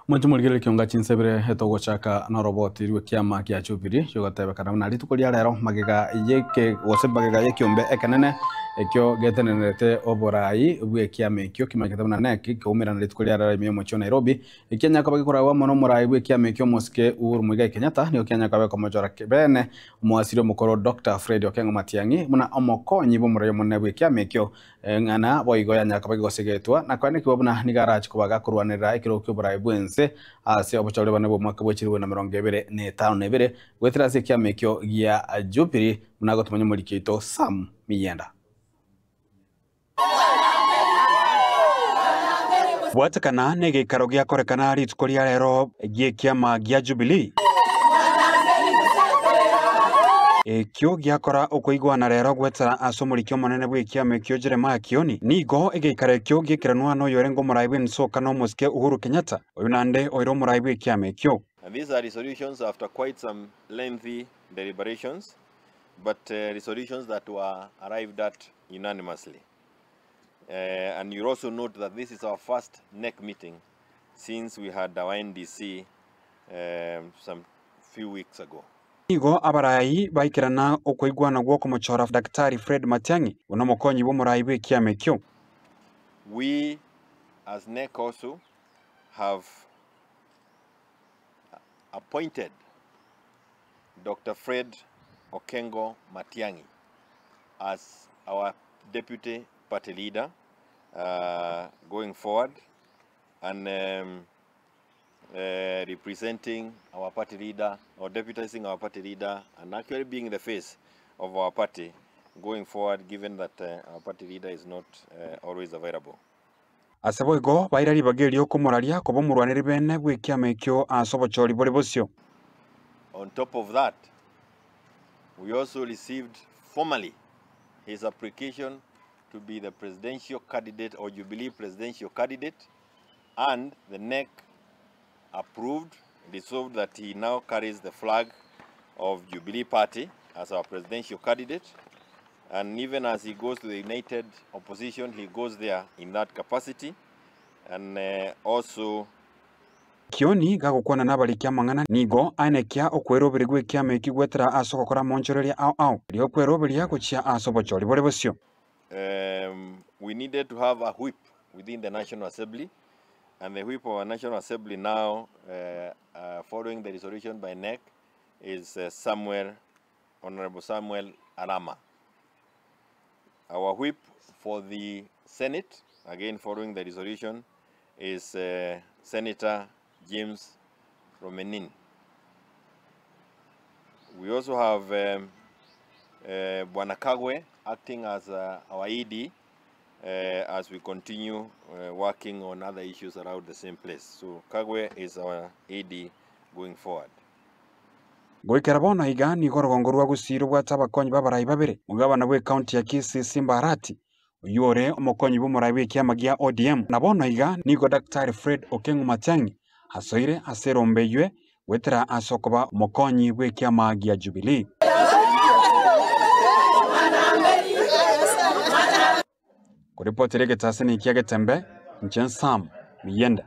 Mwanche morigererie kionga chinsebere etogochaka noroboti rw'ekiama kia Jubilee rigotebekana buna rituko ria rero magega yeke gose magega y'ekiombe ekenene ekio getenenerete oborai bw'ekiama ekio kimanyekete buna NEC kikaumerana rituko ria rero ime y'omochie o Nairobi ekianya koba gekoragwa amo nomorai bw'ekiama ekio omosike Uhuru Muigai Kenyatta nigo kianya koba gekomochora bene omoasiri omokoro Doctor Fred Okengo Matiang'i buna omokonyi bw'omorai omonene bw'ekiama ekio Eng'ana boigo yanyara koba egosegetwa, na koenekigwa buna nigo arache koba gakorwanerera ekerogo ki'oboraai bw'ense ase obochore bone bw'omwaka bwe chilifu na emerongo ebere na etano na ebere, goetera ase ekiama ekio gia Jubili, buna agotomanya omoriki oito Sam Miyenda. Bwatekana negeikaro giakorekana rituko ria rero gi'ekiama gia Jubilee. Ekio giakora okoigwana rero goetera ase omoriki omonene bw'ekiama ekio Jeremiah Kioni, nigo egeikaro ekio giekeranwa noyorenge omorai bw'ensoka na omosike Uhuru Kenyatta, oyio naende oire omorai bw'ekiama ekio. And these are resolutions after quite some lengthy deliberations, but resolutions that were arrived at unanimously. And you'll also note that this is our first NEC meeting since we had our NDC um, some few weeks ago. Nigo abarai baikerana okoigwana gw'okomochora Daktari Fred Matiang'i buna omokonyi bw'omorai bw'ekiama ekio. We as NEC also have appointed Dr. Fred Okengo Matiang'i as our deputy party leader uh, going forward and um, uh, representing our party leader or deputizing our party leader and actually being the face of our party going forward given that uh, our party leader is not uh, always available. Ase boigo baira ribaga erio komoraria koba omorwaneri bene bw'ekiama ekio ase obochori bore bosio. On top of that, we also received formally his application to be the presidential candidate or Jubilee presidential candidate and the NEC approved, resolved that he now carries the flag of Jubilee Party as our presidential candidate. And even as he goes to the United Opposition, he goes there in that capacity. And uh, also Kioni gagokwana nabariki amang'ana nigo aenekia okweroberia gw'ekiama ekio gwetera ase ogokora amonchoreria ao ao, erio okweroberia gochia ase obochori bore bosio. Um, we needed to have a whip within the National Assembly, and the whip of our National Assembly now, uh, uh, following the resolution by NEC, is uh, Samuel, Honorable Samuel Arama. Our whip for the Senate, again following the resolution, is uh, Senator James Romenin. We also have um, uh, Bwana Kagwe acting as uh, our ED uh, as we continue uh, working on other issues around the same place. So Kagwe is our AD going forward. Goikera bono iga nigo orogongo rwa Gusii robwate abakonyi b'abarai babere, omogabana bw'ecounty ya Kisii Simba Arati, oyio ore omokonyi bw'omorai bw'ekiama gia ODM, na bono iga nigo Daktari Fred Okengo Matiang'i asoire ase erombe eywe goetera ase okoba omokonyi bw'ekiama gia Jubilee. Koripotera egetaseni kia Getembe, inche Sam Miyenda.